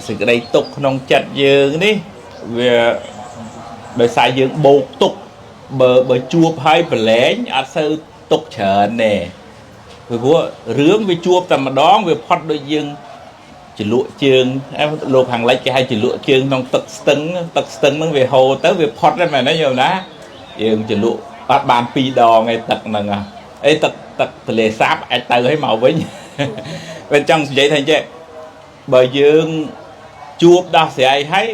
សេចក្តីទុកក្នុងចិត្តយើងនេះវាដោយសារយើងបោកទុកបើជួបហើយប្រឡែងអត់សូវទុកច្រើនទេពីព្រោះរឿងវាជួបតែម្ដងវាផុតដូចយើងជ្រលក់ជើងលោកខាងលិចគេហៅជ្រលក់ជើងក្នុងទឹកស្ទឹងទឹកស្ទឹងហ្នឹងវាហូរទៅវាផុតហ្នឹងមែនទេញោមណាយើងជ្រលក់អត់បានពីរដងឯទឹកហ្នឹងអីទឹកទឹកទលេសាបអាចទៅឲ្យមកវិញ វាចង់និយាយថាអញ្ចេះបើយើងជួបដោះស្រាយហើយ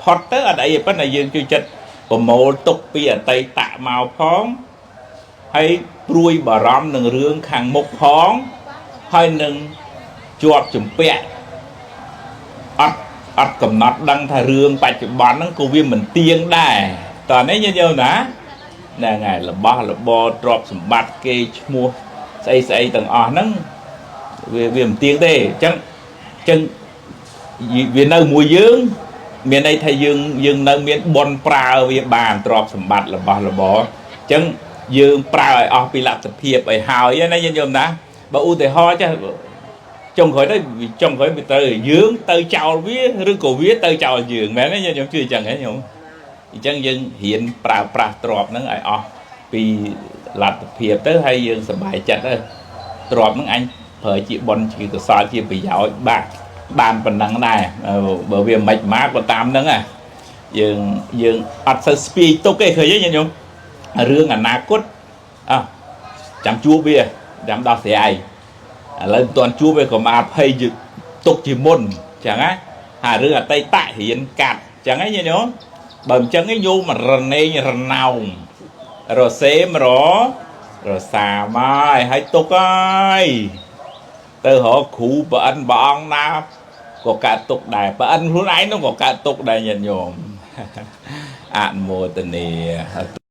ផុតទៅអត់អីទេប៉ុន្តែយើងជួយចិត្តប្រមូលទុកពីអតីតមកផងហើយព្រួយបារម្ភនឹងរឿងខាងមុខផងហើយនឹងជាប់ជំពាក់អត់កំណត់ដឹងថារឿងបច្ចុប្បន្នហ្នឹងក៏វាមិនទៀងដែរតោះនេះញាតិញោមណាហ្នឹងហើយរបស់របរទ្រព្យសម្បត្តិគេឈ្មោះស្អីស្អីទាំងអស់ហ្នឹងវាមិនទៀងទេអញ្ចឹងអញ្ចឹងវានៅមួយយើងមានន័យថាយើងនៅមានបុណ្យប្រើវាបានទ្រព្យសម្បត្តិរបស់របរអញ្ចឹងយើងប្រើឲ្យអស់ពីលទ្ធភាពឲ្យហើយណាញាតិញោមណាបើឧទាហរណ៍ចេះចុងក្រោយទៅចុងក្រោយវាត្រូវយើងទៅចោលវាឬក៏វាទៅចោលយើងមែនទេញាតិញោមជឿអញ្ចឹងហ៎ញោមអញ្ចឹងយើងរៀនប្រើប្រាស់ទ្រព្យហ្នឹងឲ្យអស់ពីលទ្ធភាពទៅហើយយើងសប្បាយចិត្តទៅទ្រព្យហ្នឹងអញប្រើជាបុណ្យជាកុសលជាប្រយោជន៍បាទបានប៉ុណ្ណឹងដែរបើវាមិនមកក៏តាមហ្នឹងណាយើងអត់សូវស្ពាយទុកទេឃើញទេញាតិញោមរឿងអនាគតអោះចាំជួបវាចាំដោះស្រាយឥឡូវមិនទាន់ជួបវាក៏មកអភ័យទុកជាមុនអញ្ចឹងណាហើយរឿងអតីតរៀនកាត់អញ្ចឹងហ៎ញាតិញោមបើមិនអញ្ចឹងឯងញោមរណេងរណោមរសេមររសាមកហើយទុកហើយទៅរកគ្រូប្រអិនព្រះអង្គណាក៏កើតទុកដែរប្រអិនខ្លួនឯងនោះក៏កើតទុកដែរញាតិញោមអនុមោទនា។